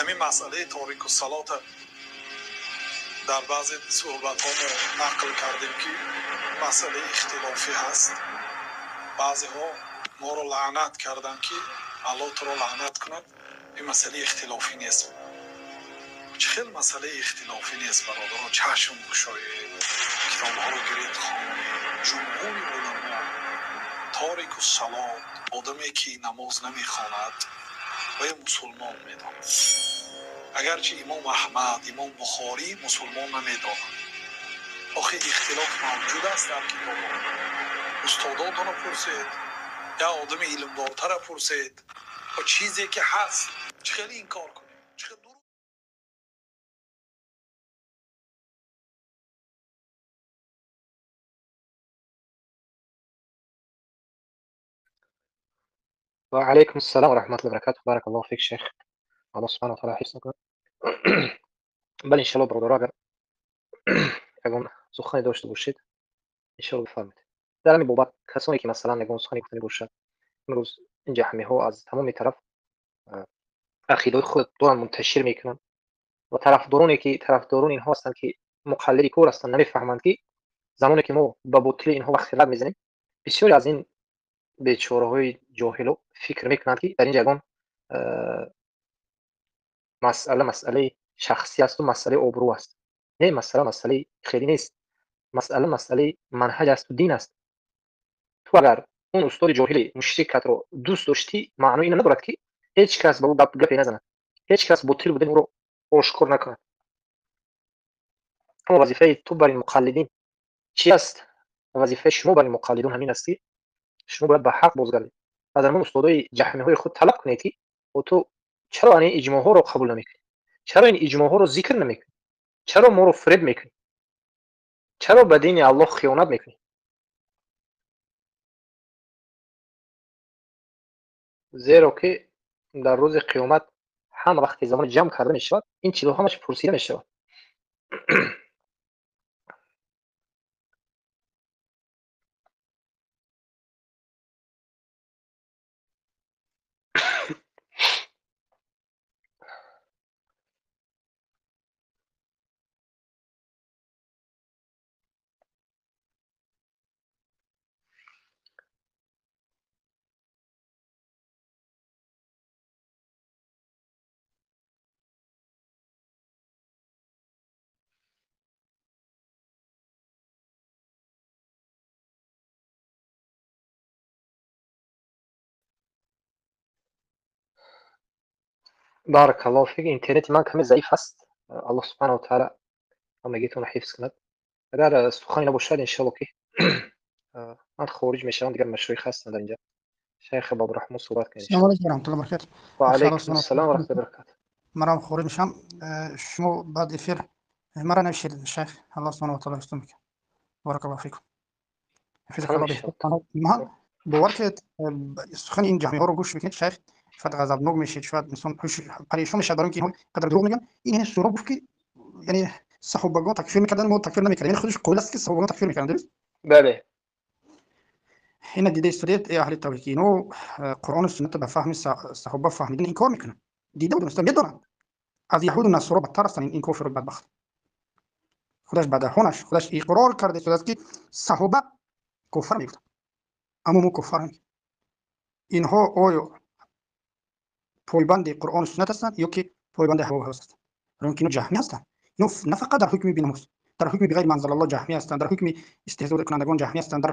Ҳамин масъалаи торику-салота дар баъзе суҳбатҳо мо нақл кардем, ки масъалаи ихтилофӣ ҳаст. Баъзеҳо моро лаънат карданд, ки Аллоҳ туро лаънат кунад, ин масъалаи ихтилофӣ нест. Чӣ хел масъалаи ихтилофӣ нест, бародаро? Чашм кушоед, китобҳоро гиред, хонед. Ҷумҳури уламо торику-салот, одаме ки намоз намехонад, вай мусулмон медонад. Агарчи имом Аҳмад, имом Бухорӣ мусулмон намедонад. Охи ихтилоф мавҷуд аст дар китобҳо. Устодотонро пурсед, я одами илмдортара пурсед, ва чизе ки ҳаст, чӣ хел инкор кунем? Чӣ хел дуруст? Ва алайкум ассалом ва раҳматуллоҳи ва баракатуҳ. Баракаллоҳу фик, шайх. Аллоҳ субҳанаҳу ва таъоло ҳифз кунад. Бале, иншоаллоҳ, бародаро, агар ягон сухане дошта бошед, иншоаллоҳ бифармоед. Дар ҳамин бобат касоне ки масалан ягон сухане гуфтанӣ бошад, имрӯз ин ҷаҳмиҳо аз тамоми тараф ақидаҳои худ доранд, мунташир мекунанд ва тарафдороне ки тарафдорони инҳо ҳастанд, ки муқаллиди кор ҳастанд, намефаҳманд, ки замоне ки мо ба ботили инҳо вақти рад мезанем, бисёре аз ин бечораҳои ҷоҳило фикр мекунанд, ки дар ин ҷо ягон масъала масъалаи шахсӣ асту масъалаи обрӯ аст. Не, масъала масъалаи хеле нест. Масъала масъалаи манҳаҷ асту дин аст. Ту агар он устоди ҷоҳили мушрикатро дӯст доштӣ, маънои ин надорад, ки ҳеҷ кас ба ӯ гапе назанад, ҳеҷ кас ботил будани ӯро ошкор накунад. Аммо вазифаи ту бар ин муқаллидин чи аст? Вазифаи шумо бар ин муқаллидон ҳамин аст, ки шумо бояд ба ҳақ бозгардед. Аз ҳамон устодои ҷаҳмиҳои худ талаб кунед, ки бо ту чаро ин иҷмоъҳоро қабул намекунӣ? Чаро ин иҷмоъҳоро зикр намекунӣ? Чаро моро фиреб мекунӣ? Чаро ба дини Аллоҳ хиёнат мекунӣ? Зеро ки дар рӯзи қиёмат ҳама вақти замон ҷамъ карда мешавад, ин чизҳо ҳамаш пурсида мешавад. Баракаллоҳу фик. Интернети ман каме заиф аст. Аллоҳ субҳанаҳу ва таъоло ҳамагитонро ҳифз кунад. Агар сухане набошад, иншоаллоҳ, ки ман хориҷ мешавам, дигар машоих ҳастанд дар инҷа. Шайх Бобураҳмон, суҳбат кунед. Ассалому алайкум ва раҳматуллоҳи ва баракатуҳ. Ва алайкум ассалом ва раҳматуллоҳи ва баракатуҳ. Манам хориҷ мешавам. Шумо баъд эфир мара навишед, шайх. Аллоҳ субҳанаҳу ва таъоло ҳифз мекунад. Баракаллоҳу фикум. Ҳифзакаллоҳ. Ман бовар кунед, сухани ин ҷаҳмиҳоро гӯш мекунед, шайх, шояд ғазабнок мешед, шояд инсон парешон мешавад, барои инки инҳо қадр дурӯғ мегӯянд. Ин яъне сура гуфт, ки яъне саҳобагон такфир мекарданд, мо такфир намекардем. Яъне худаш қоил аст, ки саҳобагон такфир мекарданд, дуруст? Бале. Ина дида истодед, эй аҳли тавҳид, ки инҳо Қуръону суннатро ба фаҳми саҳоба фаҳмидан инкор мекунанд. Дида будем, медонанд, аз яҳуду насоро бадтар ҳастанд ин кофиру бадбахт. Худаш ба даҳонаш худаш иқрор карда истодааст, ки саҳоба кофир мегуфтанд, аммо мо кофар намегӯем. Инҳо оё пойбанди Қуръону суннат ҳастанд ё ки пойбанди ҳаво ҳавас ҳастанд? Барои инки инҳо ҷаҳмӣ ҳастанд. Инҳо на фақат дар ҳукми бинамоз, дар ҳукми биғайри ма анзалаллоҳ ҷаҳмӣ ҳастанд, дар ҳукми истеҳзокунандагон ҷаҳмӣ ҳастанд, дар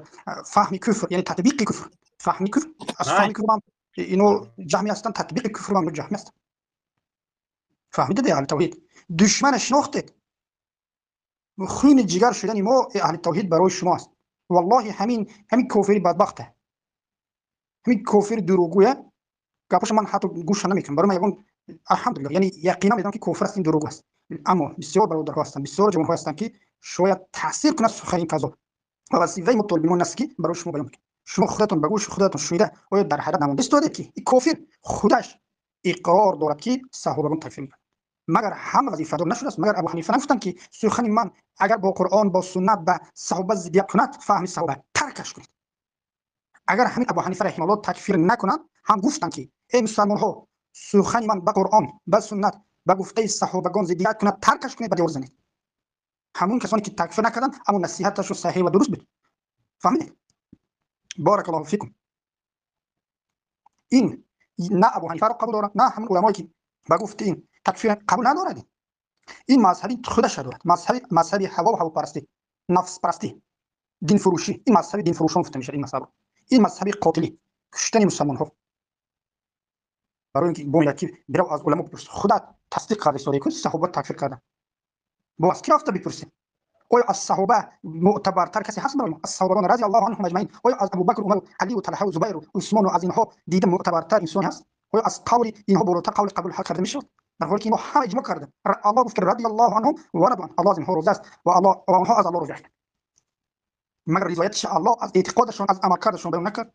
фаҳми куфр, яъне татбиқи куфр, фаҳми куфр, аз фаҳми куфр ҳам инҳо ҷаҳмӣ ҳастанд, татбиқи куфр ҳам ҷаҳмӣ ҳастанд. Фаҳмидед, аҳли тавҳид? Душмана шинохтед. Хуни ҷигар шудани мо, аҳли тавҳид, барои шумо аст. Валлоҳи, ҳамин кофири бадбахте, ҳамин кофири дурӯғгӯя, гапаша ман ҳатто гӯша намекунам. Барои ман ягон, алҳамдулиллоҳ, яъне яқина медонам, ки кофир аст, ин дурӯғ аст. Аммо бисёр бародарҳо ҳастанд, бисёр ҷавонҳо ҳастанд, ки шояд таъсир кунад сухани ин каззоб, ва вазифаи мо толибилмон аст, ки барои шумо баён кунем. Шумо худатон ба гӯши худатон шунида, оё дар ҳайрат намонда истодед, ки ин кофир худаш иқрор дорад, ки саҳобагон такфир мекунанд? Магар ҳама вазифадор нашудааст? Магар Абу Ҳанифа нагуфтанд, ки сухани ман агар бо Қуръон, бо суннат, ба саҳоба зиддият кунад, фаҳми саҳоба, таркаш кунед? Агар ҳамин Абу Ҳанифа раҳимауллоҳ такфир накунанд, ҳам гуфтанд, ки эй мусалмонҳо, сухани ман ба Қуръон, ба суннат ба гуфтаи саҳобагон зиддият кунад, таркаш кунед, ба девор занед. Ҳамон касоне ки такфир накарданд, аммо насиҳаташон саҳеҳ ва дуруст буд. Фаҳмидед? Баракаллоҳу фикум. Ин на Абу Ҳанифаро қабул дорад, на ҳамон уламое ки ба гуфти ин такфир қабул надорад. Ин мазҳаби худаша дорад, мазҳаби ҳаво ва ҳавопарастӣ, нафспарастӣ, динфурӯшӣ. Ин мазҳаби динфурӯшон гуфта мешавад. Ин мазҳабро, ин мазҳаби қотилӣ, куштани мусалмонҳо. Барои ин ки бояд ки бирав аз уламо бипурс, худат тасдиқ карда истодаи ку саҳоба такфир кардан, бо аз ки рафта бипурсем? Оё аз саҳоба мӯътабартар касе ҳаст барои мо? Аз саҳобагон разияллоҳу анҳум аҷмаин, оё аз Абубакр, Умар, Алию, Талҳа, Зубайру, Усмону аз инҳо дида мӯътабартар инсоне ҳаст? Оё аз қавли инҳо болотар қавли қабул карда мешавад? Дар ҳоле ки инҳо ҳама иҷмоъ карданд. Аллоҳ гуфт ки радияллоҳу анҳум ва раду анҳу, Аллоҳ аз инҳо розӣ аст ва онҳо аз Аллоҳ розӣ ҳастанд. Магар ризоятиш Аллоҳ аз эътиқодашон, аз амалкардашон баён накард?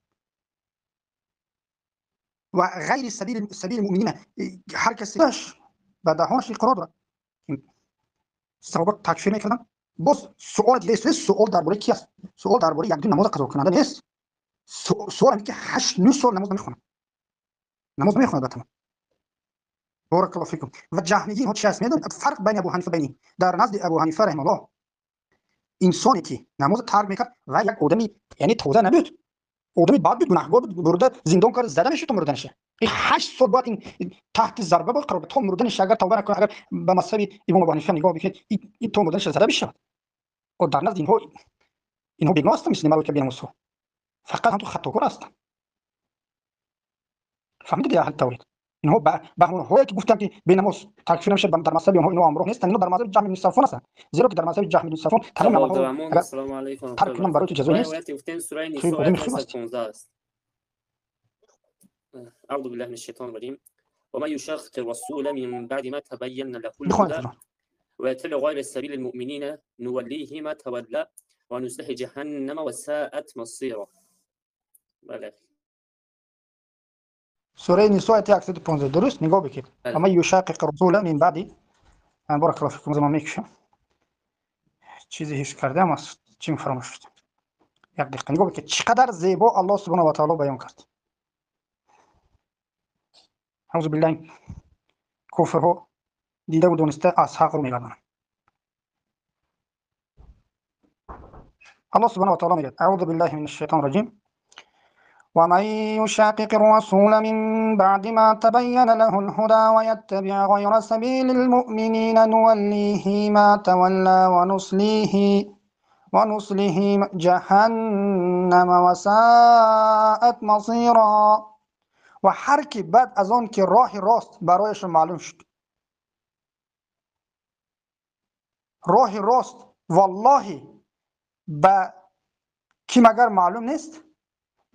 Ва ғайри сабили муъминина, ҳар касе ба даҳонаш иқрор дорад, саҳоба такфир мекарданд. Боз суол нест, суол дар бораи ки аст? Суол дар бораи якду намоза қазо кунанда нест. Суол ҳамин ки 8-9 сол намоз намехонад, намоз намехонад ба тамом. Баракаллоҳу фикум. Ва ҷаҳмигӣ инҳо чи аст медонед? Фарқ байни Абу Ҳанифа байни дар назди Абу Ҳанифа раҳималлоҳ инсоне ки намоза тарк мекард ва як одами, яъне тоза набуд, одами бад буд, гунаҳгор буд, бурда зиндон кард, зада мешуд то мурданаша. Ин 8 сол бояд ин таҳти зарба бояд қарор, то мурданаша. Агар тавба накунад, агар ба мазҳаби имом Абу Ҳанифа нигоҳ бикунед, ин то мурданаша зада бишавад. Дар назди инҳо бегуноҳ ҳастанд, мисли малоика бенамозҳо, фақат ҳамту хатокор ҳастанд. Фаҳмидед, аҳли тавҳид? Инҳо ба ҳамонҳое ки гуфтанд ки бенамоз такфир намешавад, дар мазҳаби онҳо инҳо ҳамроҳ нестанд. Инҳо дар мазҳаби Ҷаҳм ибни Сафвон ҳастанд, зеро ки дар мазҳаби Ҷаҳм ибни Сафвон тамоми амалҳоро агар тарк кунам, барои ту ҷазо нест. Одами хуб аст. أعوذ بالله من الشيطان الرجيم. ومن يشاقق الرسول من بعد ما تبين له الهدى ويتبع غير سبيل المؤمنين نوليه ما تولى ونصله جهنم وساءت مصيرا. بله. сураи Нисо, ояти 115, дуруст? Нигоҳ бикед. ومن يشاقق الرسول من بعد. بارك الله فيكم. Ман мекушам, чизе ҳифз кардаам, аз чим фаромӯш шуд. Як дақиқа, нигоҳ бикед, чӣ қадар зебо Аллоҳ субҳонаҳу ва таъоло баён кард. Аузу биллаҳ, кофирҳо дидаву дониста аз ҳақ рӯ мегардонанд. Аллоҳ субҳонаҳу ва таъоло мегӯяд: أعوذ بالله من الشيطان الرجيم. ومن يشاقق الرسول من بعد ما تبين له الهدى ويتبع غير سبيل المؤمنين نوليه ما تولى ونصله جهنم وساءت مصيرا. Ва ҳар ки баъд аз он ки роҳи рост барояшон маълум шуд, роҳи рост валлоҳи ба кӣ магар маълум нест?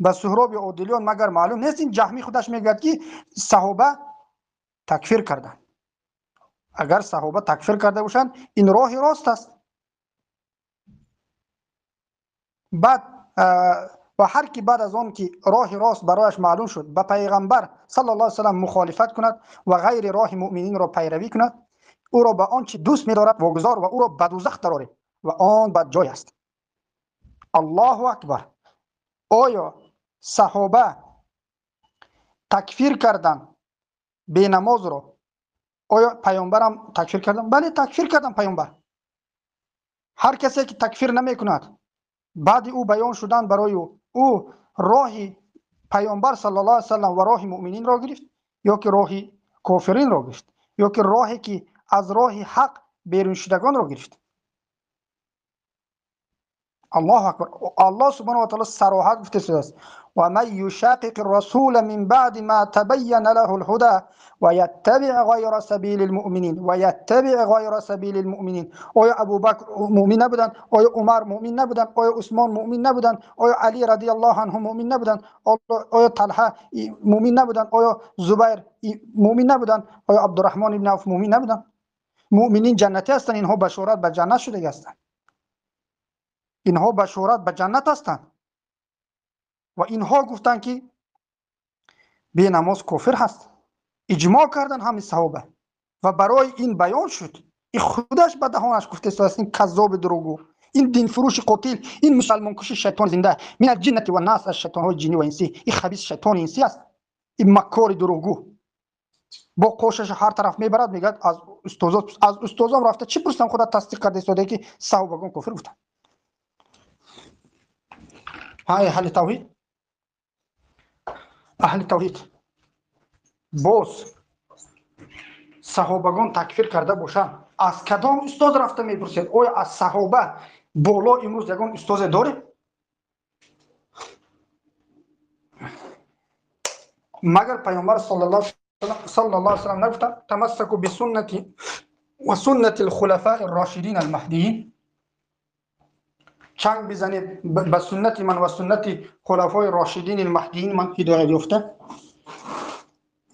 Ба Суҳроби Одилиён магар маълум нест? Ин ҷаҳмӣ худаш мегӯяд ки саҳоба такфир карданд. Агар саҳоба такфир карда бошанд, ин роҳи рост аст. Баъд ва ҳар ки баъд аз он ки роҳи рост барояш маълум шуд, ба пайғамбар саллаллоҳу алайҳи васаллам мухолифат кунад ва ғайри роҳи муъмининро пайравӣ кунад, ӯро ба он чи дӯст медорад вогузор ва ӯро ба дӯзах дарорем, ва он бад ҷой аст. Аллоҳу акбар! Оё саҳоба такфир кардан бенамозро, оё паёмбарам такфир кардан? Бале, такфир кардан паёмбар. Ҳар касе ки такфир намекунад баъди ӯ баён шудан барои ӯ, ӯ роҳи паёмбар саллаллоҳу алайҳи васаллам ва роҳи муъмининро гирифт ё ки роҳи кофиринро гирифт, ё ки роҳе ки аз роҳи ҳақ беруншудагонро гирифт? Аллоҳу акбар! Аллоҳ субҳонаҳу ва таъоло сароҳат гуфта шудааст: ومن يشاقق الرسول من بعد ما تبين له الهدى ويتبع غير سبيل المؤمنين، ويتبع غير سبيل المؤمنين. оё Абубакр муъмин набуданд? Оё Умар муъмин набуданд? Оё Усмон муъмин набуданд? Оё Али радиаллоҳу анҳу муъмин набуданд? Оё Талҳа муъмин набуданд? Оё Зубайр муъмин набуданд? Оё Абдураҳмон ибни Авф муъмин набуданд? Муъминин ҷаннатӣ ҳастанд. Инҳо башорат ба ҷаннат шудагӣ ҳастанд, инҳо башорат ба ҷаннат ҳастанд. Ва инҳо гуфтанд ки бенамоз кофир ҳаст. Иҷмоъ карданд ҳамин саҳоба ва барои ин баён шуд. Ин худаш ба даҳонаш гуфтааст, ин каззоби дурӯғгӯ, ин динфурӯши қотил, ин мусалмонкуши шайтони зинда, من الجنة والناس, аз шайтонҳои ҷинӣ ва инсӣ, ин хабис шайтони инсӣ аст, ин маккори дурӯғгӯ. Бо қошаш ҳар тараф мебарад, мегӯяд аз устозот, аз устозом рафта чӣ пурсам, худат тасдиқ карда истода ки саҳобагон кофир гуфтанд. Ҳай аҳли тавҳид, аҳли тавҳид боз саҳобагон такфир карда бошанд, аз кадом устоз рафта мепурсед? Оё аз саҳоба боло имрӯз ягон устозе доред? Магар пайғамбар саллаллоҳу алайҳи васаллам нагуфтанд тамассаку бисуннати ва суннати алхулафаи рошидин алмаҳдиин, чанг бизанед ба суннати ман ва суннати хулафои рошидин алмаҳдиин ман ҳидоят ёфта?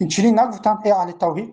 Инчунин нагуфтанд эй аҳли тавҳид?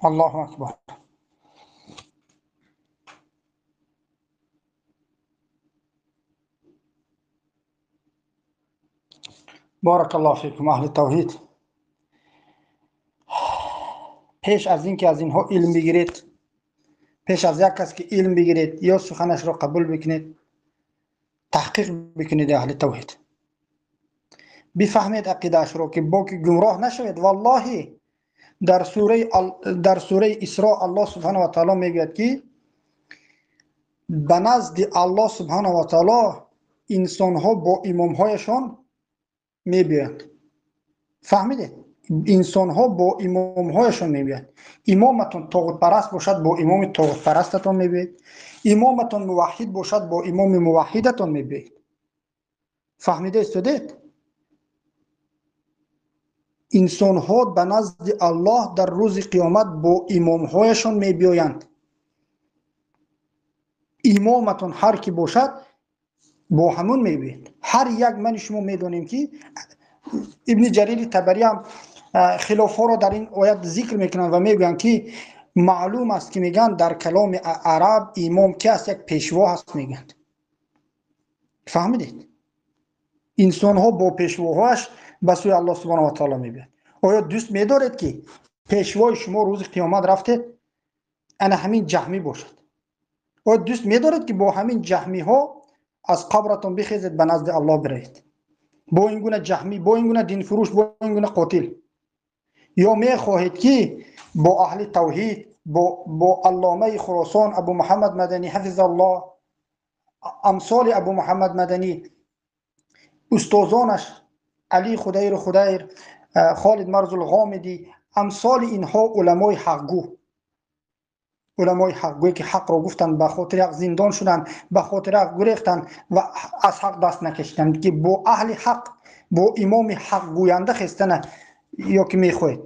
Аллоҳу акбар. Баракаллоҳу фикум аҳли тавҳид. Пеш аз ин ки аз инҳо илм бигиред, пеш аз як кас ки илм бигиред ё суханашро қабул бикунед, таҳқиқ бикунед аҳли тавҳид. Бифаҳмед ақидаашро ки бо ки гумроҳ нашавед. Валлоҳи дар сураи Исро Аллоҳ субҳанаҳу ва таъоло мегӯяд ки ба назди Аллоҳ субҳанаҳу ва таъоло инсонҳо бо имомҳояшон мебиёянд. Фаҳмидед? Инсонҳо бо имомҳояшон мебиёянд. Имоматон тоғутпараст бошад, бо имоми тоғутпарастатон мебиёед. Имоматон муваҳҳид бошад, бо имоми муваҳҳидатон мебиёед. Фаҳмида истодед? Инсонҳо ба назди Аллоҳ дар рӯзи қиёмат бо имомҳояшон мебиёянд. Имоматон ҳар ки бошад бо ҳамон мебиёед. Ҳар як мани шумо медонем ки Ибни Ҷарири Табарӣ ҳам хилофҳоро дар ин оят зикр мекунанд ва мегӯянд ки маълум аст ки мегӯянд дар каломи араб имом ки аст, як пешво ҳаст мегӯянд. Фаҳмидед? Инсонҳо бо пешвоҳояш ба сӯи Аллоҳ субҳанаҳу ва таъоло мебиёяд. Оё дӯст медоред ки пешвои шумо рӯзи қиёмат рафтед ана ҳамин ҷаҳмӣ бошад? Оё дӯст медоред ки бо ҳамин ҷаҳмиҳо аз қабратон бихезед ба назди Аллоҳ биравед? Бо ин гуна ҷаҳмӣ, бо ин гуна динфурӯш, бо ин гуна қотил? Ё мехоҳед ки бо аҳли тавҳид, бо алломаи Хуросон Абу Муҳаммад Маданӣ ҳафизаллоҳ, амсоли Абу Муҳаммад Маданӣ, устозонаш Али Худайру Худайр, Холид Марзул Ғомидӣ, амсоли инҳо уламои ҳақгӯ, уламои ҳақгӯе ки ҳақро гуфтанд, ба хотири ҳақ зиндон шуданд, ба хотири ҳақ гурехтанд ва аз ҳақ даст накашиданд, ки бо аҳли ҳақ, бо имоми ҳақгӯянда хестана ё ки мехоҳед,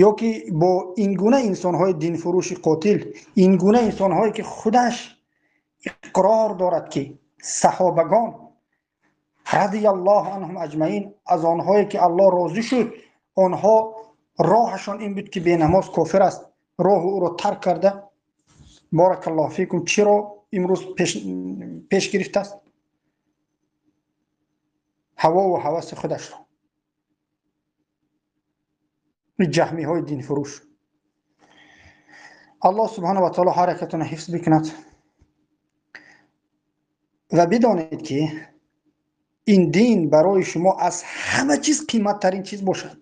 ё ки бо ин гуна инсонҳои динфурӯши қотил, ин гуна инсонҳое ки худаш иқрор дорад ки саҳобагон радияллоҳу анҳум аҷмаин аз онҳое ки Аллоҳ розӣ шуд, онҳо роҳашон ин буд ки бенамоз кофир аст, роҳи ӯро тарк карда. Баракаллоҳу фикум, чиро имрӯз пеш гирифтааст? Ҳавову ҳаваси худашро, ҷаҳмиҳои динфурӯш. Аллоҳ субҳанаҳу ва таъоло ҳар якатонро ҳифз бикунад ва бидонед ки ин дин барои шумо аз ҳама чиз қиматтарин чиз бошад,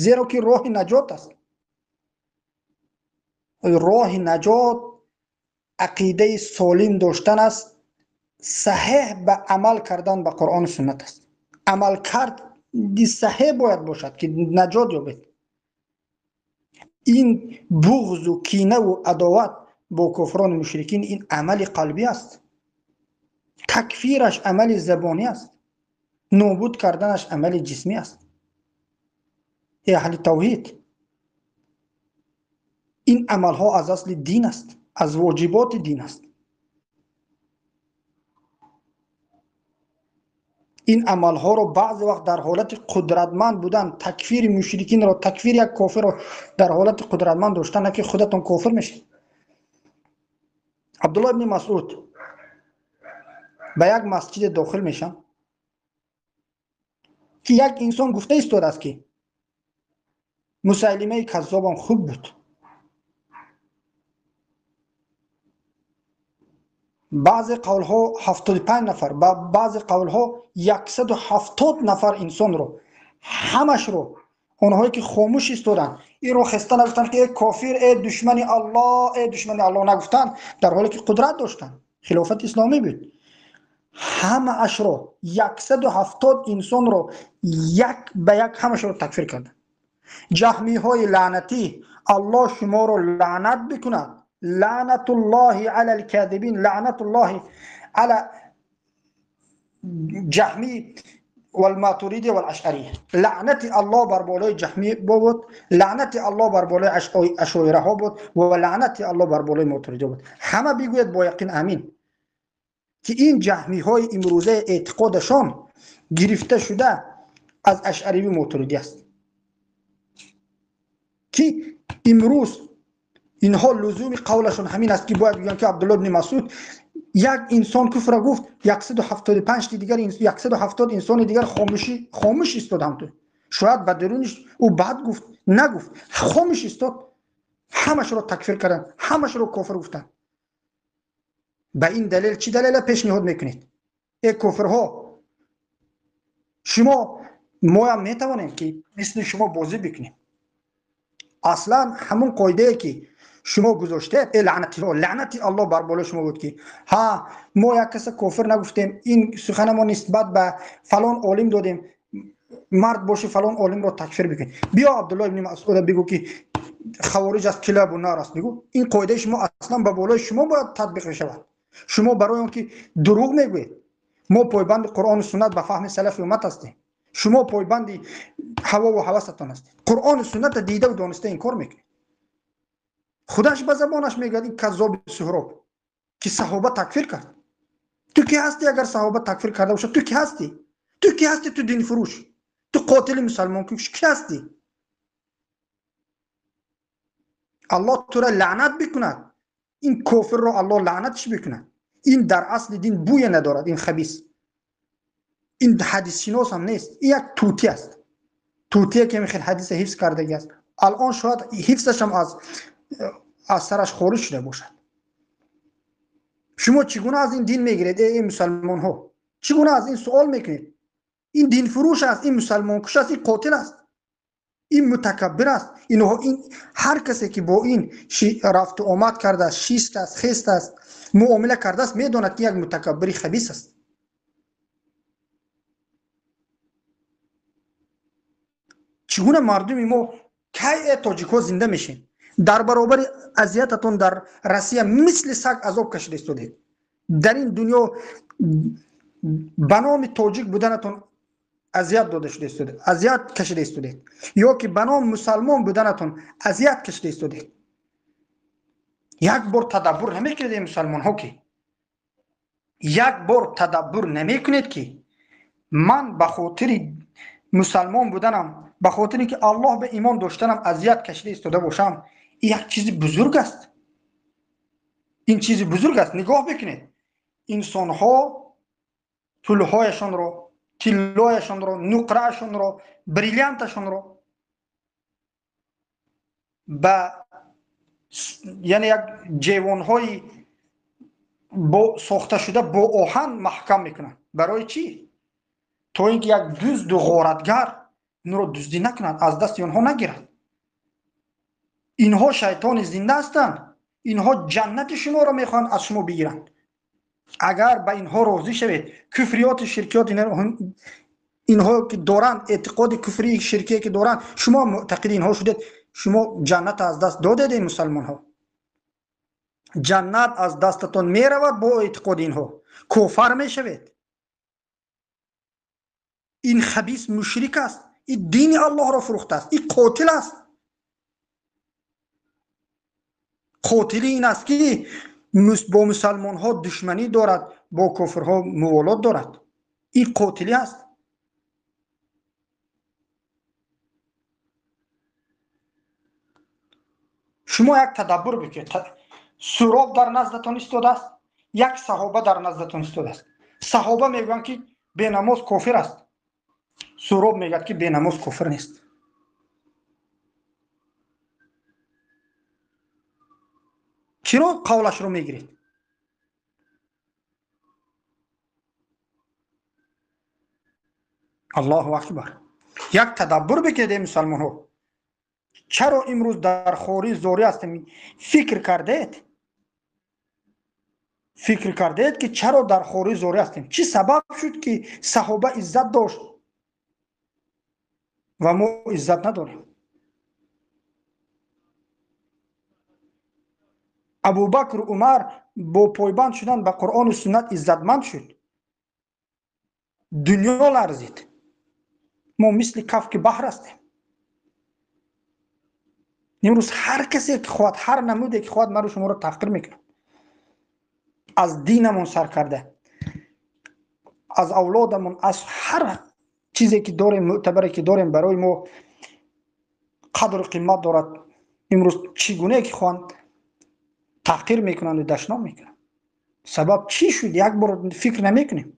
зеро ки роҳи наҷот аст. Роҳи наҷот ақидаи солим доштан аст, саҳеҳ ба амал кардан ба Қуръону суннат аст. Амалкарди саҳеҳ бояд бошад ки наҷот ёбед. Ин буғзу кинаву адоват бо кофирону мушрикин ин амали қалбӣ аст, такфираш амали забонӣ аст, нобуд карданаш амали ҷисмӣ аст. Эй аҳли тавҳид, ин амалҳо аз асли дин аст. Аз воҷиботи дин аст. Ин амалҳоро баъзе вақт дар ҳолати қудратманд будан, такфири мушрикинро, такфири як кофирро дар ҳолати қудратманд доштан, на ки худатон кофир мешед. Абдулло ибни Масъуд ба як масҷиде дохил мешаванд ки як инсон гуфта истодааст, ки Мусайлимаи каззобам хуб буд. Баъзе қавлҳо 75 нафар, баъзе қавлҳо 170 нафар инсонро, ҳамашро онҳое ки хомӯш истоданд, инро хеста нагуфтанд, ки э кофир, э душмани Аллоҳ, э душмани Аллоҳ нагуфтанд, дар ҳоле ки қудрат доштанд, хилофати исломӣ буд. Ҳамаашро 170 инсонро як ба як ҳамашро такфир карданд. Ҷаҳмиҳои лаънатӣ, Аллоҳ шуморо лаънат бикунад. Лаънатуллоҳи ала алкозибин, лаънатуллоҳи ала ҷаҳмӣ валматуридӣ валашъария. Лаънати Аллоҳ бар болои ҷаҳмӣ буд, лаънати Аллоҳ бар болои ашоираҳо буд ва лаънати Аллоҳ бар болои мотуридӣ буд. Ҳама бигӯяд бо яқин амин, ки ин ҷаҳмиҳои имрӯзаи эътиқодашон гирифта шуда аз ашъариву мотуридӣ аст, ки имрӯз инҳо лузуми қавлашон ҳамин аст, ки бояд бигӯянд, ки Абдулло ибни Масъуд як инсон куфра гуфт, 175 дигар, 170 инсони дигар хомӯш истод. Ҳамту шояд ба даруниш ӯ бад гуфт, нагуфт, хомӯш истод, ҳамашро такфир карданд, ҳамашро кофир гуфтанд. Ба ин далел чӣ далела пешниҳод мекунед? Э кофирҳо, шумо моям метавонем, ки мисли шумо бозӣ бикунем. Аслан ҳамон қоидае ки шумо гузоштед, э лаънати Аллоҳ бар болои шумо буд, ки ҳа мо як каса кофир нагуфтем, ин суханамо нисбат ба фалон олим додем, мард боши фалон олимро такфир бикун. Биё Абдулло ибни Масъуда бигӯ, ки хавориҷ аст, килабу нар аст, бигӯ. Ин қоидаи шумо аслан ба болои шумо бояд татбиқ бишавад. Шумо барои он ки дурӯғ мегӯед, мо пойбанди Қуръону суннат ба фаҳми салафи уммат ҳастем, шумо пойбанди ҳавову ҳавасатон ҳастед. Қуръону суннатро дидаву дониста инкор мекунед. Худаш ба забонаш мегӯяд ин каззоби Суҳроб, ки саҳоба такфир кард. Ту ки ҳастӣ? Агар саҳоба такфир карда бошад, ту ки ҳастӣ? Ту ки ҳастӣ? Ту динфурӯш, ту қотили мусалмонкуш ки ҳастӣ? Аллоҳ тура лаънат бикунад. Ин кофирро Аллоҳ лаънатш бикунад. Ин дар асли дин бӯе надорад, ин хабис, ин ҳадисшинос ҳам нест, ин як тӯтӣ аст, тӯтие ки хел ҳадиса ҳифз кардагӣ аст. Алон шояд ҳифзашам аз сараш хориҷ шуда бошад. Шумо чӣ гуна аз ин дин мегиред, эй мусалмонҳо? Чӣ гуна аз ин суол мекунед? Ин динфурӯш аст, ин мусалмонкуш аст, ин қотил аст, ин мутакаббир аст. Инҳо, ин ҳар касе ки бо ин рафту омад кардааст, шист аст, хест аст, муомила кардааст, медонад, ки як мутакаббири хабис аст. Чӣ гуна мардуми мо, кай э тоҷикҳо зинда мешем? Дар баробари азиятатон дар Россия мисли саг азоб кашида истодед. Дар ин дунё ба номи тоҷик буданатон азият дода шуда истодед, азият кашида истодед, ё ки ба номи мусалмон буданатон азият кашида истодед. Як бор тадаббур намекунед, эй мусалмонҳо, ки як бор тадаббур намекунед, ки ман ба хотири мусалмон буданам, ба хотире ки Аллоҳ ба имон доштанам азият кашида истода бошам, ин як чизи бузург аст. Ин чизи бузург аст. Нигоҳ бикунед, инсонҳо пулҳояшонро, тиллояшонро, нуқраашонро, бриллианташонро ба яъне як ҷевонҳои сохта шуда бо оҳан маҳкам мекунанд. Барои чӣ? То ин ки як дузду ғоратгар инро дуздӣ накунад, аз дасти онҳо нагирад. Инҳо шайтони зинда ҳастанд, инҳо ҷаннати шуморо мехоҳанд аз шумо бигиранд. Агар ба инҳо розӣ шавед, куфриёти ширкиёт инҳо ки доранд, эътиқоди куфрии ширкие ки доранд, шумо муътақиди инҳо шудед, шумо ҷаннат аз даст додед, эй мусалмонҳо. Ҷаннат аз дастатон меравад бо эътиқоди инҳо, кофар мешавед. Ин хабис мушрик аст, ин дини Аллоҳро фурӯхтааст, ин қотил аст. Қотилӣ ин аст, ки бо мусалмонҳо душманӣ дорад, бо кофирҳо муволот дорад. Ин қотилӣ аст. Шумо як тадаббур бикунед. Суроб дар наздатон истодааст, як саҳоба дар наздатон истодааст. Саҳоба мегӯянд, ки бенамоз кофир аст. Суроб мегӯяд, ки бенамоз кофир нест. Чиро қавлашро мегиред? Аллоҳу акбар. Як тадаббур бикунед, эй мусалмонҳо. Чаро имрӯз дар хорӣ зорӣ ҳастем? Фикр кардед? Фикр кардед, ки чаро дар хорӣ зорӣ ҳастем? Чӣ сабаб шуд, ки саҳоба иззат дошт ва мо иззат надорем? Абубакр, Умар бо пойбанд шудан ба Қуръону суннат иззатманд шуд. Дунё ларзид. Мо мисли кафки баҳр ҳастем. Имрӯз ҳар касе ки хоҳад, ҳар намуде ки хоҳад, маро шуморо таҳқир мекунад. Аз динамон сар карда, аз авлодамон, аз ҳар чизе ки дорем, мӯътабаре ки дорем, барои мо қадру қимат дорад. Имрӯз чӣ гунае ки хоҳанд таҳқир мекунанду дашном мекунанд. Сабаб чӣ шуд? Як бор фикр намекунем.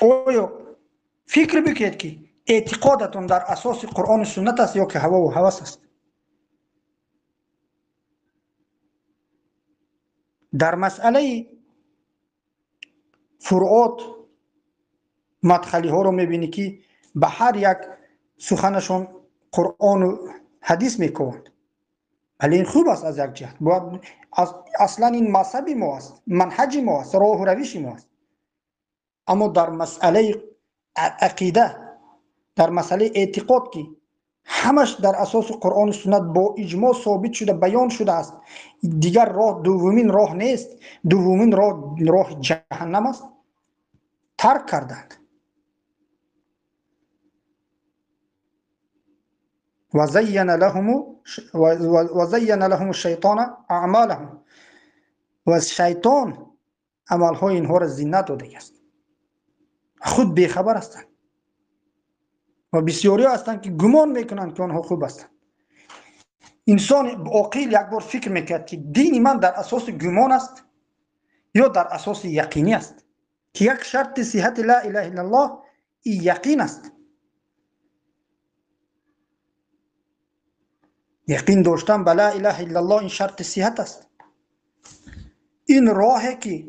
Оё фикр бикунед, ки эътиқодатон дар асоси Қуръону суннат аст ё ки ҳавову ҳавас аст? Дар масъалаи фуръот мадхалиҳоро мебинӣ, ки ба ҳар як суханашон Қуръону ҳадис мекунанд. Вале ин хуб аст аз як ҷиҳат. Бояд аслан ин мазҳаби мо аст, манҳаҷи мо аст, роҳу равиши мо аст. Аммо дар масъалаи ақида, дар масъалаи эътиқод, ки ҳамаш дар асоси Қуръону суннат бо иҷмо собит шуда, баён шудааст, дигар роҳ, дуввумин роҳ нест, дуввумин роҳ роҳи ҷаҳаннам аст, тарк карданд. وزین لهم الشیطان اعمالهم. و شیطان عملهای اینها را زینت داده است. خود بیخبر هستند و بسیاری هستند که گمان میکنند که آنها خوب هستند. انسان عاقل یک بار فکر میکرد که دین من در اساس گمان است یا در اساس یقینی است، که یک شرط صحت لا اله الا الله این یقین است. یقین داشتن به لا اله الا الله این شرط صحت است. این راهی که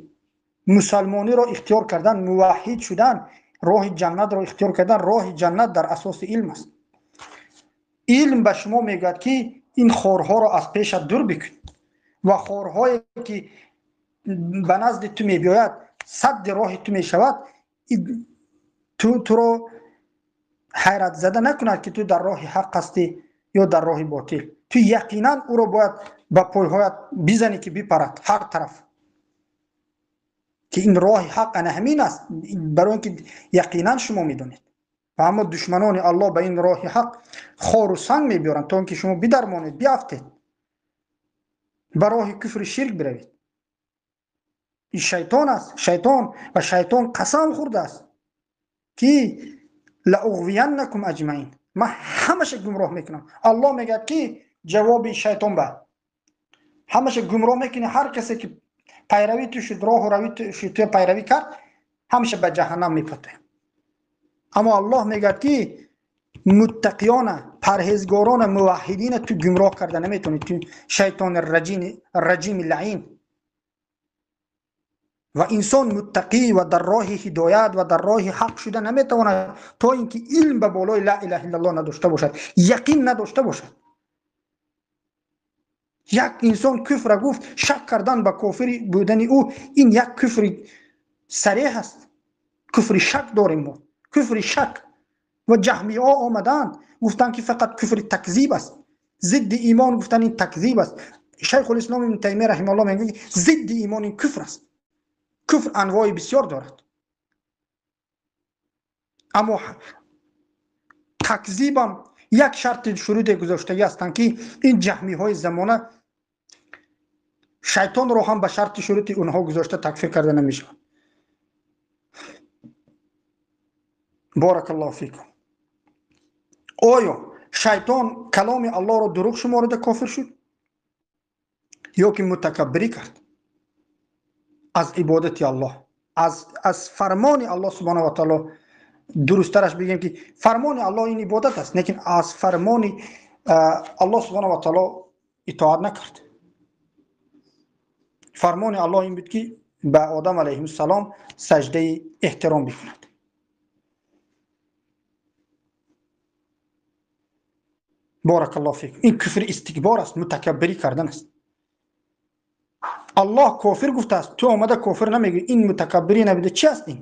مسلمانی را اختیار کردن، موحد شدن، راه جنت را اختیار کردن، راه جنت در اساس علم است. علم به شما میگوید که این خارها را از پیشت دور بکن و خارهایی که به نزد تو میبیاید، سد راه تو میشود، تو را حیرت زده نکند که تو در راه حق هستی یا در راه باطل. تو یقینا او را باید به پایهایت بزنی که بپرد هر طرف، که این راه حق انا همین است، برای اینکه یقینا شما میدونید. و اما دشمنان الله به این راه حق خار و سنگ میبیارند تا اینکه شما بدرمانید، بیافتید، به راه کفر شرک بروید. این شیطان است، شیطان، و شیطان قسم خورده است که لاغوینکم اجمعین، من همش گمراه میکنم. الله میگه که جواب شیطان به همش گمراه میکنه. هر کسی که پیروی تو شد، راه و روی تو شد، تو پیروی کرد، همیشه به جهنم میپته. اما الله میگه که متقیان، پرهیزگاران، موحدین تو گمراه کرده نمیتونی، تو شیطان رجیم لعین. و انسان متقی و در راه هدایت و در راه حق شده نمیتواند تا اینکه علم به بالای لا اله الا الله نداشته باشد، یقین نداشته باشد. یک انسان کفر گفت، شک کردن به کافر بودن او، این یک کفر صریح است. کفر شک داریم ما، کفر شک. و جهمی ها آمدند گفتند که فقط کفر تکذیب است، ضد ایمان گفتن این تکذیب است. شیخ الاسلام ابن تیمیه رحمه الله میگه ضد ایمان این کفر است. کفر انواع بسیار دارد، اما تکذیبم یک شرط شروط گذاشتگی هستند که این جهمی های زمانه Шайтонро ҳам ба шарти шурути онҳо гузошта такфир карда намешавад. Баракаллоҳу фикум. Оё шайтон каломи Аллоҳро дурӯғ шуморида кофир шуд ё ки мутакаббирӣ кард аз ибодати Аллоҳ, аз фармони Аллоҳ субҳонаҳу ва таъоло? Дурусттараш бигем ки фармони Аллоҳ ин ибодат аст, лекин аз фармони Аллоҳ субҳонаҳу ва таъоло итоат накард. Фармони Аллоҳ ин буд ки ба Одам алайҳиссалом саҷдаи эҳтиром бикунад. Баракаллоҳу фикум. Ин куфри истикбор аст, мутакаббирӣ кардан аст. Аллоҳ кофир гуфтааст, ту омада кофир намегӯӣ. Ин мутакаббирӣ набуда, чӣ аст ин?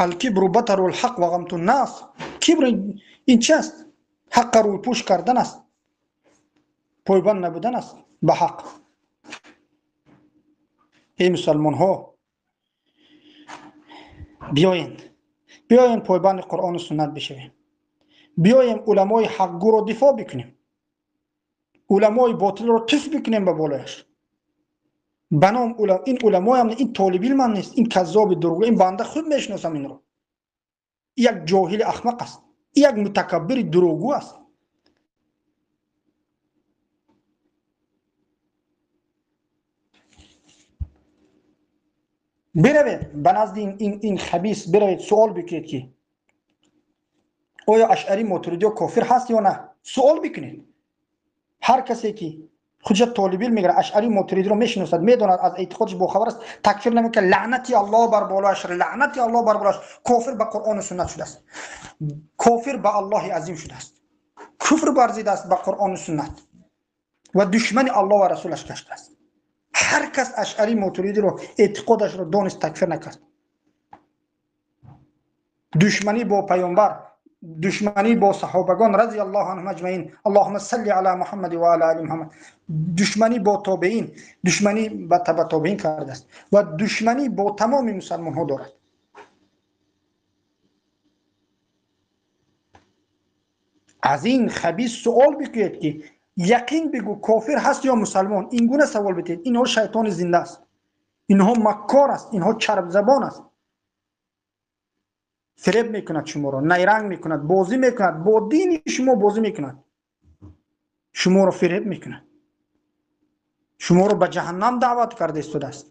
Алкибру батарул ҳақ ва ғамтун нас. Кибр ин чӣ аст? Ҳаққа рӯйпӯш кардан аст, пойбанд набудан аст ба ҳақ. Эй мусалмонҳо, биёем пойбанди Қуръону суннат бишавем. Биёем уламои ҳақгӯро дифоъ бикунем, уламои ботилро туф бикунем ба болояш. Ба ном ин уламоям, ин толибилмам нест, ин каззоби дурӯғ, ин банда худ мешиносам инро. Як ҷоҳили ахмақ аст, як мутакаббири дурӯғгӯ аст. Биравед ба назди ин хабис, биравед суол бикунед ки оё Ашъарӣ Мотуридиё кофир ҳаст ё на? Суол бикунед. Ҳар касе ки худша толибилм мегирад, Ашъарӣ Мотуридиро мешиносад, медонад, аз эътиқодаш бохабар аст, такфир намекунад. Лаънати Аллоҳ бар болояш, лаънати Аллоҳ бар болояш. Кофир ба Қуръону суннат шудааст, кофир ба Аллоҳи азим шудааст, куфр варзидааст ба Қуръону суннат ва душмани Аллоҳ ва расулаш гаштааст. Ҳар кас Ашъарӣ Мотуридиро эътиқодашро донист, такфир накард. Душманӣ бо паёмбар, душманӣ бо саҳобагон разияллоҳу анҳум аҷмаин, аллоҳумма салли ала Муҳаммад ва ала али Муҳаммад, душманӣ бо тобеин, душманӣ ба таба тобеин кардааст ва душманӣ бо тамоми мусалмонҳо дорад. Аз ин хабис суол бикунед ки яқин бигӯ кофир ҳаст ё мусалмон. Ин гуна савол бидиҳед. Инҳо шайтони зинда аст, инҳо маккор аст, инҳо чарбзабон аст. Фиреб мекунад шуморо, найранг мекунад, бозӣ мекунад, бо дини шумо бозӣ мекунад, шуморо фиреб мекунад, шуморо ба ҷаҳаннам даъват карда истодааст.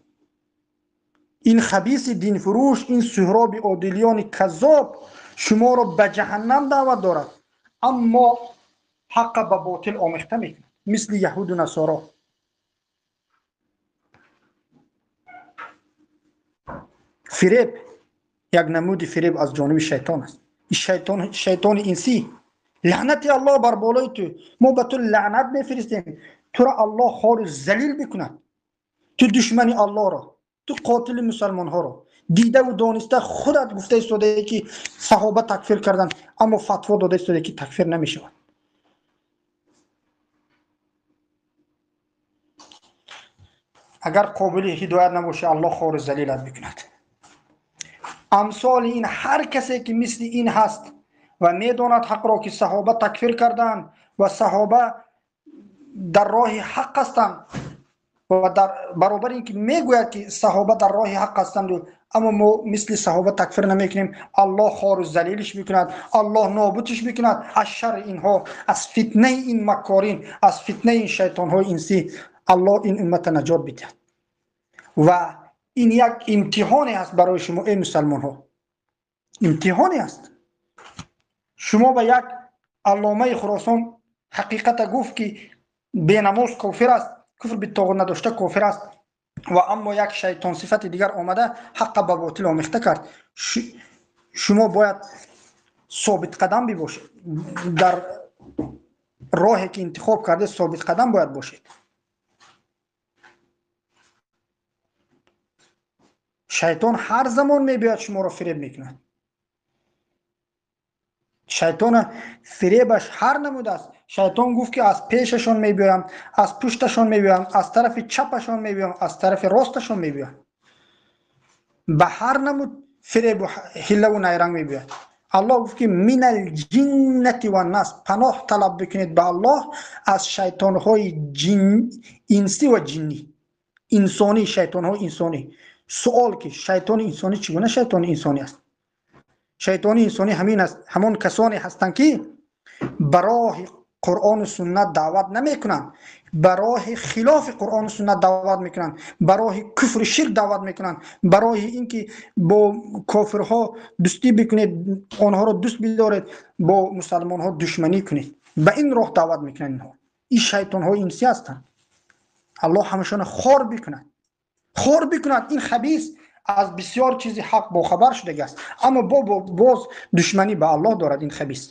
Ин хабиси динфурӯш, ин суҳроби одилиёни каззоб шуморо ба ҷаҳаннам даъват дорад, аммо ҳаққа ба ботил омехта мекунад, мисли яҳуду насоро. Фиреб як намуди фиреб аз ҷониби шайтон аст. Шайтони инсӣ, лаънати Аллоҳ бар болои ту. Мо ба ту лаънат мефиристем, туро Аллоҳ хору залил бикунад. Ту душмани Аллоҳро, ту қотили мусалмонҳоро дидаву дониста худат гуфта истодае ки саҳоба такфир карданд, аммо фатво дода истодае ки такфир намешавад. Агар қобили ҳидоят набошӣ, Аллоҳ хору залилат бикунад. Амсоли ин ҳар касе ки мисли ин ҳаст ва медонад ҳақро ки саҳоба такфир карданд ва саҳоба дар роҳи ҳақ ҳастанд ва дар баробари ин ки мегӯяд ки саҳоба дар роҳи ҳақ ҳастанд, аммо мо мисли саҳоба такфир намекунем, Аллоҳ хору залилиш мекунад, Аллоҳ нобудиш мекунад. Аз шарри инҳо, аз фитнаи ин маккорин, аз фитнаи ин шайтонҳои инсӣ Аллоҳ ин уммата наҷот бидиҳад. Ва ин як имтиҳоне аст барои шумо, эй мусалмонҳо, имтиҳоне аст. Шумо ба як алломаи Хуросон ҳақиқата гуфт ки бенамоз кофир аст, куфр битоғут надошта кофир аст, ва аммо як шайтонсифати дигар омада ҳаққа ба ботил омехта кард. Шумо бояд собитқадам бибошед, дар роҳе ки интихоб карда собитқадам бояд бошед. Шайтон ҳар замон мебиёяд шуморо фиреб мекунад. Шайтона фиребаш ҳар намуд аст. Шайтон гуфт ки аз пешашон мебиёям, аз пушташон мебиёям, аз тарафи чапашон мебиёям, аз тарафи росташон мебиёям. Ба ҳар намуд фиребу ҳиллаву найранг мебиёяд. Аллоҳ гуфт ки минал ҷиннати ваннас, паноҳ талаб бикунед ба Аллоҳ аз шайтонҳои инсӣ ва ҷиннӣ, инсонӣ, шайтонҳои инсонӣ. Суол ки шайтони инсонӣ чӣ гуна шайтони инсонӣ аст? Шайтони инсонӣ ҳамин аст, ҳамон касоне ҳастанд ки ба роҳи Қуръону суннат даъват намекунанд, ба роҳи хилофи Қуръону суннат даъват мекунанд, ба роҳи куфру ширк даъват мекунанд, ба роҳи ин ки бо кофирҳо дӯстӣ бикунед, онҳоро дӯст бидоред, бо мусалмонҳо душманӣ кунед. Ба ин роҳ даъват мекунанд инҳо. Ин шайтонҳои инсӣ ҳастанд. Аллоҳ ҳамашонро хор бикунад, хор бикунад. Ин хабис аз бисёр чизи ҳақ бохабар шудагиаст, аммо боз душманӣ ба Аллоҳ дорад ин хабис.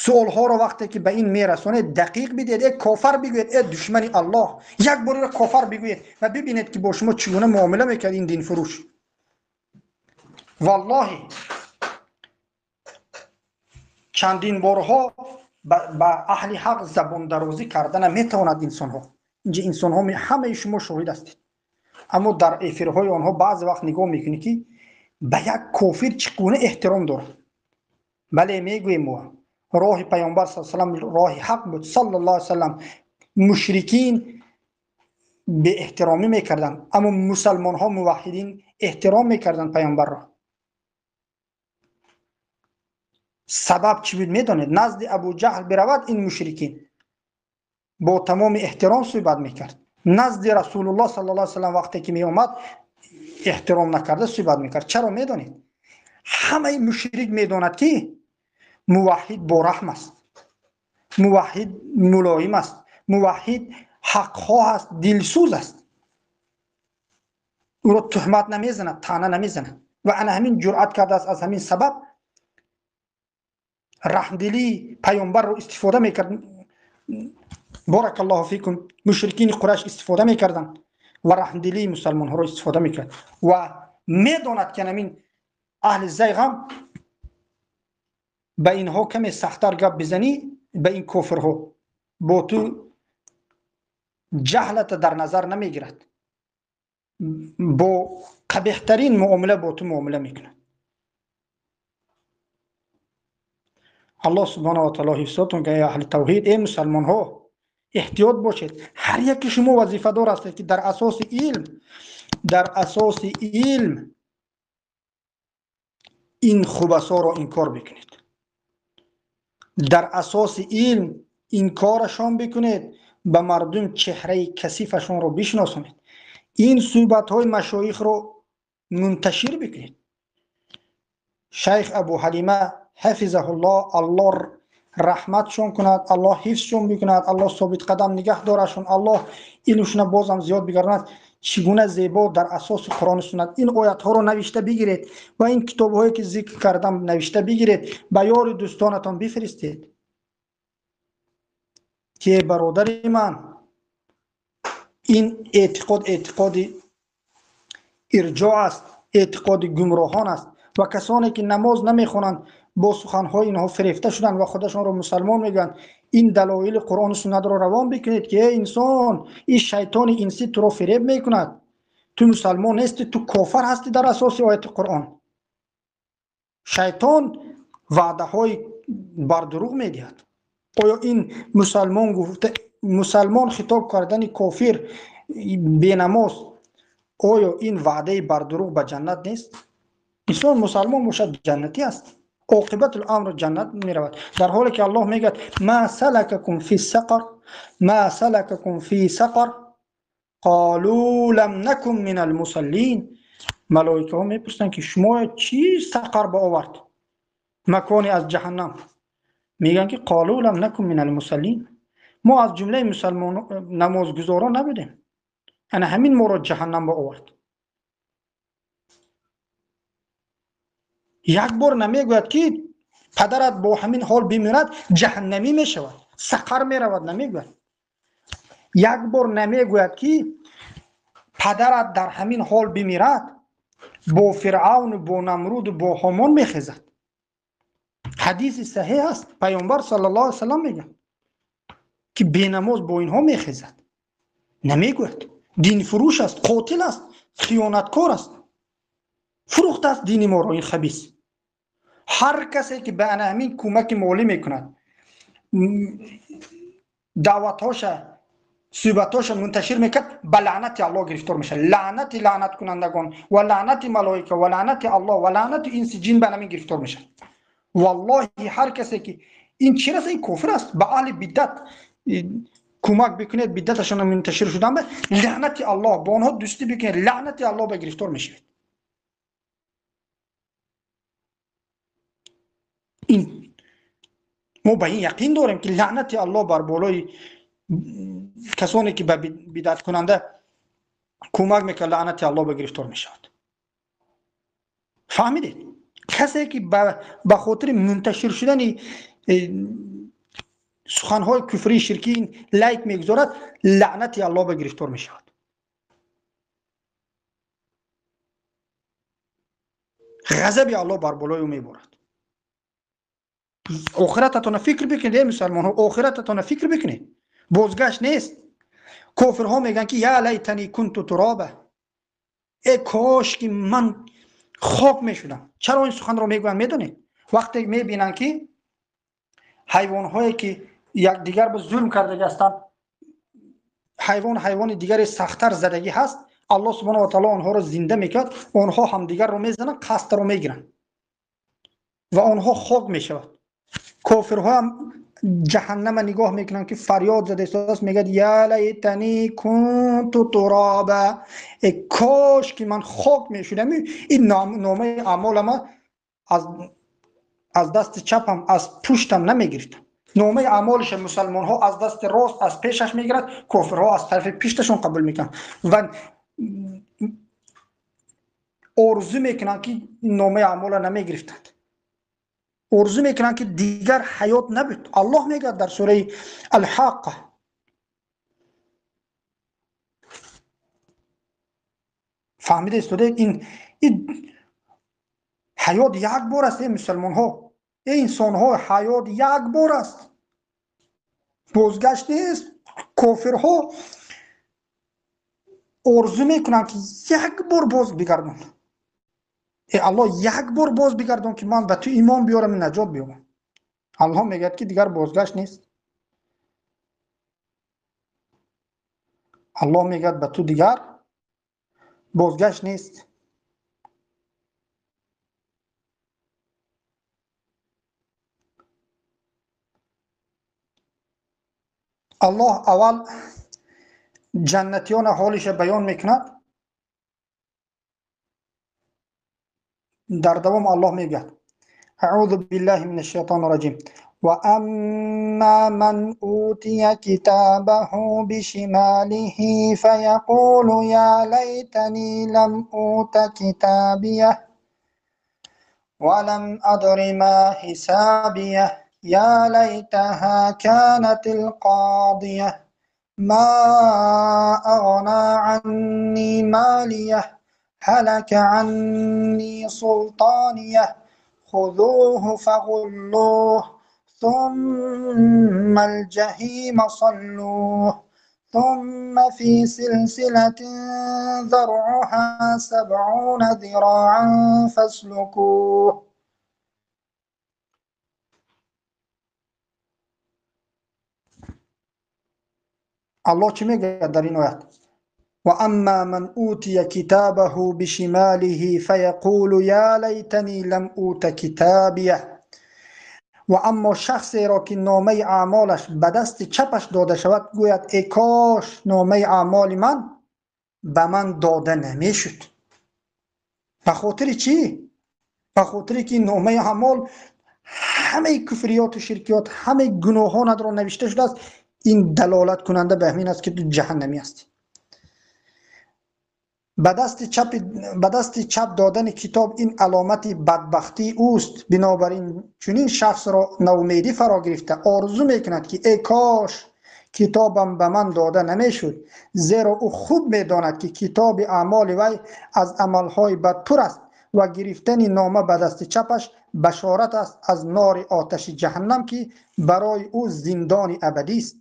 Суолҳоро вақте ки ба ин мерасонед дақиқ бидиҳед, э кофар бигӯед, э душмани Аллоҳ, як бор иро кофар бигӯед ва бибинед ки бо шумо чӣ гуна муомила мекард ин динфурӯш. Валлоҳи чандин борҳо ба аҳли ҳақ забондарозӣ кардана метавонад инсонҳо. Инҷа инсонҳо ҳамаи шумо шоҳид ҳастед, аммо дар эфирҳои онҳо баъзе вақт нигоҳ мекунӣ ки ба як кофир чӣ гуна эҳтиром дорад. Бале, мегӯем мо роҳи пайғамбар саллаллоҳу алайҳи васаллам роҳи ҳақ буд саллаллоҳу алайҳи васаллам. Мушрикин беэҳтиромӣ мекарданд, аммо мусалмонҳо муваҳҳидин эҳтиром мекарданд пайғамбарро. Сабаб чӣ буд медонед? Назди Абу Ҷаҳл биравад ин мушрикин бо тамоми эҳтиром суҳбат мекард. Назди Расулуллоҳ саллаллоҳу алайҳи васаллам вақте ки меомад эҳтиром накарда суҳбат мекард. Чаро медонед? Ҳамаи мушрик медонад ки муваҳҳид бораҳм аст, муваҳҳид мулоим аст, муваҳҳид ҳақхоҳ аст, дилсӯз аст. Ӯро туҳмат намезанад, таъна намезанад. Ва ана ҳамин ҷуръат кардааст. Аз ҳамин сабаб раҳмдилии паёмбарро истифода мекард. Баракаллоҳу фикум, мушрикини Қурайш истифода мекарданд ва раҳмдилии мусалмонҳоро истифода мекард. Ва медонад ки ҳамин аҳли зайғ ҳам ба инҳо каме сахттар гап бизанӣ, ба ин кофирҳо бо ту ҷаҳлата дар назар намегирад, бо қабеҳтарин муомила бо ту муомила мекунад. Аллоҳ субҳонаҳу ва таъоло ҳифзотон кунад. Эй аҳли тавҳид, эй мусалмонҳо, эҳтиёт бошед. Ҳар яке шумо вазифадор ҳастед ки дар асоси илм, дар асоси илм ин хубасоро инкор бикунед, дар асоси илм инкорашон бикунед, ба мардум чеҳраи касифашонро бишносонед, ин суҳбатҳои машоихро мунташир бикунед. Шайх Абу Ҳалима ҳафизаҳуллоҳ, Аллоҳ раҳматшон кунад, Аллоҳ ҳифзшон бикунад, Аллоҳ собитқадам нигаҳ дорашон, Аллоҳ илмшона бозам зиёд бигардонад. Чӣ гуна зебо дар асоси Қуръону суннат ин оятҳоро навишта бигиред ва ин китобҳое ки зикр кардам навишта бигиред, ба ёри дӯстонатон бифиристед ки бародари ман, ин эътиқод эътиқоди ирҷоъ аст, эътиқоди гумроҳон аст ва касоне ки намоз намехонанд бо суханҳои инҳо фирефта шуданд ва худашонро мусалмон мегӯянд. Ин далоили Қуръону суннатро равон бикунед ки эй инсон, ин шайтони инсӣ туро фиреб мекунад, ту мусалмон нестӣ, ту кофар ҳастӣ дар асоси ояти Қуръон. Шайтон ваъдаҳои бардурӯғ медиҳад. Оё ин мусалмон гуфта, мусалмон хитоб кардани кофир бенамоз, оё ин ваъдаи бардурӯғ ба ҷаннат нест? Инсон мусалмон бошад ҷаннатӣ аст, оқибатул амр ҷаннат меравад. Дар ҳоле ки Аллоҳ мегӯяд ма салакакум фи сақар, ма салакакум фи сақар қолу лам накун минал мусаллин. Малоикаҳо мепурсанд ки шумо чӣ сақар ба овард, маконе аз ҷаҳаннам? Мегӯянд ки қолу лам накун минал мусаллин, мо аз ҷумлаи мусалмон намозгузорон набудем, ана ҳамин моро ҷаҳаннам ба овард. Як бор намегӯяд ки падарат бо ҳамин ҳол бимирад ҷаҳаннамӣ мешавад, сақар меравад, намегӯяд. Як бор намегӯяд ки падарат дар ҳамин ҳол бимирад бо Фиръавну бо Намруду бо Ҳомон мехезад. Ҳадиси саҳеҳ аст, Пайғамбар саллаллоҳу алайҳи васаллам мегӯяд ки бенамоз бо инҳо мехезад. Намегӯяд. Динфурӯш аст, қотил аст, хиёнаткор аст, фурӯхтааст дини моро ин хабис. Ҳар касе ки ба ана ҳамин кӯмаки молӣ мекунад, даъватҳоша, суҳбатҳоша мунташир мекард, ба лаънати Аллоҳ гирифтор мешавад. Лаънати лаънаткунандагон ва лаънати малоика ва лаънати Аллоҳ ва лаънати инси ҷин ба ҳамин гирифтор мешавад. Валлоҳи ҳар касе ки ин чир аст, ин кофир аст. Ба аҳли биддат кӯмак бикунед, биддаташона мунташир шудан ба лаънати Аллоҳ, бо онҳо дӯстӣ бикунед, лаънати Аллоҳ ба гирифтор мешавед. Ин мо ба ин яқин дорем ки лаънати Аллоҳ бар болои касоне ки ба бидаткунанда кӯмак мекунад, лаънати Аллоҳ ба гирифтор мешавад. Фаҳмидед? Касе ки ба хотири мунташир шудани суханҳои куфрии ширкӣ лайк мегузорад, лаънати Аллоҳ ба гирифтор мешавад. Ғазаби Аллоҳ бар болои ӯ меборад. Охирататонро фикр бикунед, эй мусалмонҳо, охирататонро фикр бикунед. Бозгашт нест. Кофирҳо мегӯянд ки я лайтани кунту туроба, э кош ки ман хок мешудам. Чаро ин суханро мегӯянд медонед? Вақте мебинанд ки ҳайвонҳое ки якдигар ба зулм кардагӣ ҳастанд, ҳайвон ҳайвони дигаре сахттар задагӣ ҳаст, Аллоҳ субҳонаҳу ва таъоло онҳоро зинда мекунад, онҳо ҳамдигарро мезананд, қасдро мегиранд ва онҳо хок мешавад. Кофирҳо ҳам ҷаҳаннама нигоҳ мекунанд ки фарёд зада истодааст, мегӯяд я лайтани кунту туроба, э кош ки ман хок мешудам, ин номаи аъмолама аз дасти чапам, аз пуштам намегирифтам. Номаи аъмолиша мусалмонҳо аз дасти рост аз пешаш мегирад, кофирҳо аз тарафи пишташон қабул мекунанд ва орзу мекунанд ки номаи аъмола намегирифтанд. Орзу мекунанд ки дигар ҳаёт набуд. Аллоҳ мегӯяд дар сураи Алҳоққа, фаҳмида истодаед? Ин ҳаёт як бор аст, эй мусалмонҳо, эй инсонҳо, ҳаёт як бор аст, бозгашт нест. Кофирҳо орзу мекунанд ки як бор боз бигардон, эй Аллоҳ, як бор боз бигардон ки ман ба ту имон биёрам, наҷот биёбам. Аллоҳ мегӯяд ки дигар бозгашт нест. Аллоҳ мегӯяд ба ту дигар бозгашт нест. Аллоҳ аввал ҷаннатиёна ҳолиша баён мекунад, дар давом Аллоҳ мегӯяд: аъузу биллаҳи минаш шайтони раҷим, ва амма ман утия китабаҳу бишималиҳи фаяқулу я лайтани лам ута китабия ва лам адри ма ҳисабия я лайтаҳа канатил қодия ма ағна анни малия هلك عني سلطانية خذوه فغلوه ثم الجحيم صلوه ثم في سلسلة ذرعها 70 ذراعا فاسلكوه. الله چی میگه در این آیت؟ وأما من أوتي كتابه بشماله فيقول يا ليتني لم أوت كتابيه. و اما شخصی را که نامه اعمالش به دست چپش داده شود گوید ای کاش نامه اعمال من به من داده نمیشد. به خاطر چی؟ به خاطر که نامه اعمال همه کفریات و شرکیات، همه گناهانت را نوشته شده است. این دلالت کننده به همین است که تو جهنمی هستی. به دست چپ دادن کتاب این علامت بدبختی اوست. بنابراین چنین شخص را ناامیدی فرا گرفته آرزو میکند که ای کاش کتابم به من داده نمیشد، زیرا او خوب میداند که کتاب اعمال وی از عملهای بد پر است و گرفتن نامه به دست چپش بشارت است از نار آتش جهنم که برای او زندان ابدی است.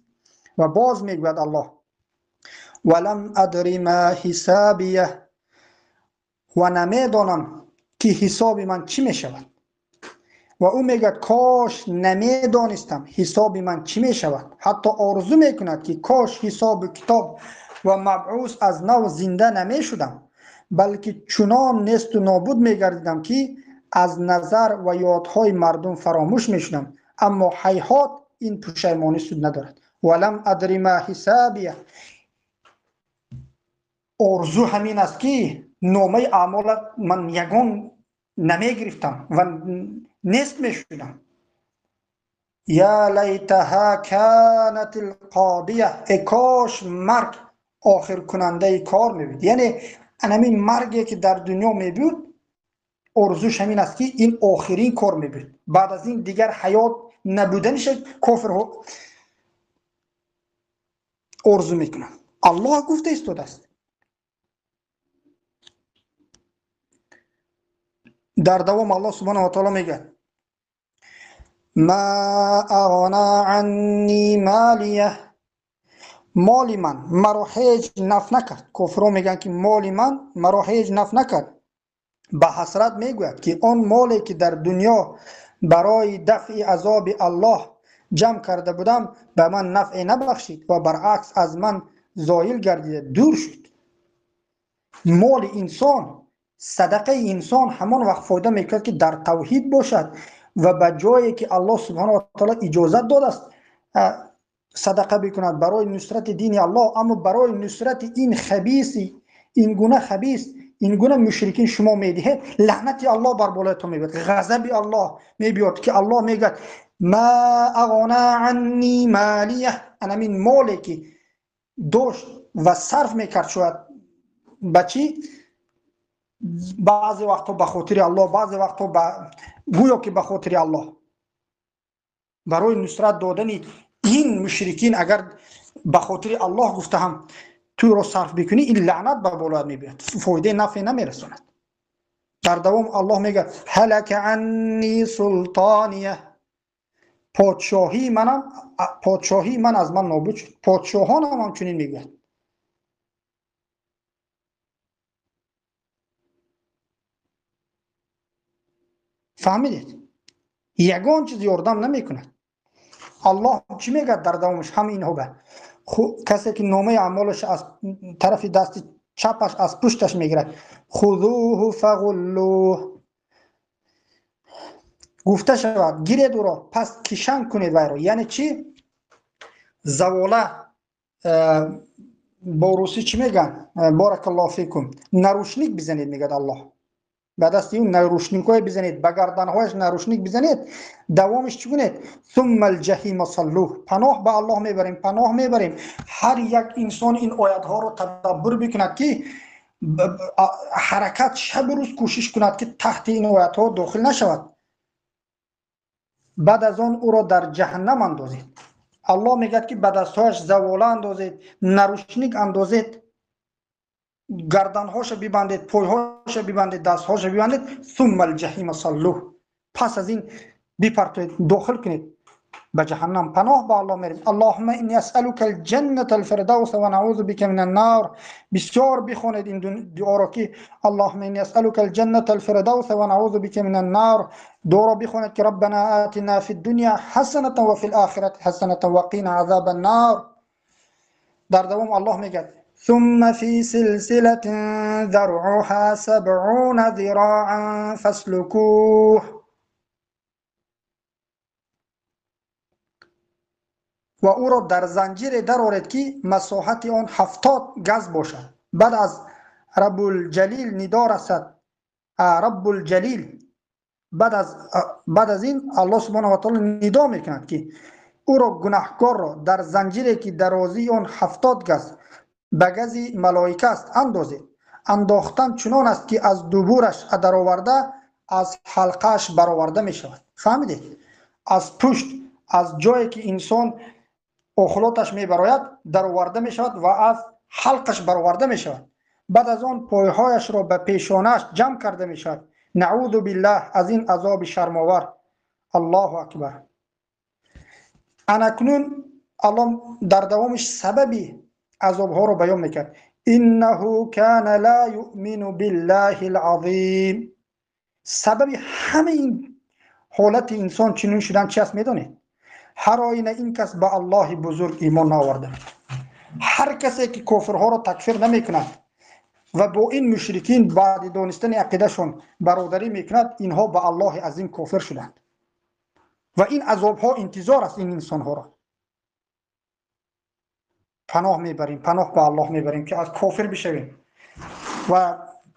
و باز میگوید الله ولم ادری ما حسابیه، و نمیدانم که حساب من چی میشود. Ва ӯ мегӯяд: кош намедонистам ҳисоби ман чӣ мешавад. Ҳатто орзу мекунад, ки кош ҳисобу китоб ва мабъус аз нав зинда намешудам, балки чунон несту нобуд мегардидам, ки аз назар ва ёдҳои мардум фаромӯш мешудам. Аммо ҳайҳот, ин пушаймонӣ суд надорад. Валам адри ма ҳисабия. Орзу ҳамин аст, ки номаи аъмола ман ягон намегирифтам ва нест мешудам. Я лайтаҳа канат алқодия. Э кош марг охиркунандаи кор мебуд. Яъне анамин марге, ки дар дунё мебуд, орзуш ҳамин аст, ки ин охирин кор мебуд, баъд аз ин дигар ҳаёт набуданиша кофирҳо орзу мекунанд. Аллоҳ гуфта истодааст. Дар давом Аллоҳ субҳанаҳу ва таоло мегӯяд: ма ағна анни молия. Моли ман маро ҳеҷ наф накард. Кофирон мегӯянд, ки моли ман маро ҳеҷ наф накард. Ба ҳасрат мегӯяд, ки он моле, ки дар дунё барои дафъи азоби Аллоҳ ҷамъ карда будам, ба ман нафъе набахшид ва баръакс аз ман зоил гардида дур шуд. Моли инсон, садақаи инсон ҳамон вақт фоида мекунад, ки дар тавҳид бошад ва ба ҷое, ки Аллоҳ субҳанаҳу ва таоло иҷозат додааст, садақа бикунад барои нусрати дини Аллоҳ. Аммо барои нусрати ин хабиси, ин гуна хабис, ин гуна мушрикин шумо медиҳед, лаънати Аллоҳ бар болоятон мебиёд, ғазаби Аллоҳ мебиёд, ки Аллоҳ мегӯяд: ма ағна анни молия. Анамин моле, ки дошт ва сарф мекард, шояд ба чӣ, баъзе вақтҳо ба хотири Аллоҳ, баъзе вақтҳо гӯё ки ба хотири Аллоҳ барои нусрат додани ин мушрикин, агар ба хотири Аллоҳ гуфта ҳам туро сарф бикунӣ, ин лаънат ба болоят мебиёд, фоидаи нафъе намерасонад. Дар давом Аллоҳ мегӯяд: ҳалака анни султония. Подшоҳии манам, подшоҳии ман аз ман нобуд шуд. Подшоҳонам ҳамчунин мегӯяд. Фаҳмидед? Ягон чиз ёрдам намекунад. Аллоҳ чӣ мегӯяд дар давомаш ҳама инҳо? Ба касе, ки номаи аъмолаш аз тарафи дасти чапаш аз пушташ мегирад, хузуҳу фағуллуҳ, гуфта шавад: гиред ӯро, пас кишан кунед вайро. Яъне чӣ? Завола бо русӣ чӣ мегӯянд? Баракаллоҳу фикум, нарушник бизанед, мегӯяд Аллоҳ. Ба дасти ӯ нарушникҳое бизанед, ба гарданҳояш нарушник бизанед. Давомиш чӣ кунед? Сумма алҷаҳима саллуҳ. Паноҳ ба Аллоҳ мебарем, паноҳ мебарем. Ҳар як инсон ин оятҳоро тадаббур бикунад, ки ҳаракат шабу рӯз кӯшиш кунад, ки таҳти ин оятҳо дохил нашавад. Баъд аз он ӯро дар ҷаҳаннам андозед. Аллоҳ мегӯяд, ки ба дастҳояш завола андозед, нарушник андозед, гарданҳоша бибандед, пойҳоша бибандед, дастҳоша бибандед. Сумма алҷаҳима саллуҳ, пас аз ин бипартоед, дохил кунед ба ҷаҳаннам. Паноҳ ба Аллоҳ мерем. Аллоҳумма инни асалука алҷанната алфирдавса ва наузу бика мин аннор. Бисёр бихонед ин дуоро, ки аллоҳумма инни асалука алҷанната алфирдавса ва наузу бика мин аннор. Дуоро бихонед, ки раббана атина фи ддуня ҳасанатан ва фи лохирати ҳасанатан ва қина азаба аннор. Дар давом Аллоҳ мегӯяд: ثم في سلسلة ذرعها 70 ذراعا فاسلكوه. Ва ӯро дар занҷире дароред, ки масоҳати он 70 газ бошад. Баъд аз Раббулҷалил нидо расад, Раббулҷалил. Баъд аз ин Аллоҳ субҳанаҳу ва таоло нидо мекунад, ки ӯро, гунаҳкорро, дар занҷире, ки дарозии он 70 газ ба гази малоика аст, андозед. Андохтан чунон аст, ки аз дубураш дароварда, аз ҳалқааш бароварда мешавад. Фаҳмидед? Аз пушт, аз ҷое, ки инсон охлоташ мебарояд, дароварда мешавад ва аз ҳалқаш бароварда мешавад. Баъд аз он пойҳояшро ба пешонааш ҷамъ карда мешавад. Наузу биллаҳ аз ин азоби шармовар. Аллоҳу акбар. Анакнун Аллоҳ дар давомиш сабаби азобҳоро баён мекард: иннаҳу кана ла юъмину биллаҳи алазим. Сабаби ҳамаи ин Ҳолати инсон чунин шудан чи аст, медонед? Ҳар оина ин кас ба Аллоҳи бузург имон наоварда. Ҳар касе ки кофирҳоро такфир намекунад ва бо ин мушрикин баъди донистани ақидашон бародарӣ мекунад, инҳо ба Аллоҳи азим кофир шуданд ва ин азобҳо интизор аст ин инсонҳоро. Паноҳ мебарем, паноҳ ба Аллоҳ мебарем, ки аз кофир бишавем ва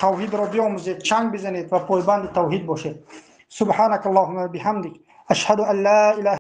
тавҳидро биомӯзед, чанг бизанед ва пойбанди тавҳид бошед. Субҳанака Аллоҳумма биҳамдик, ашҳаду ан ла илаҳа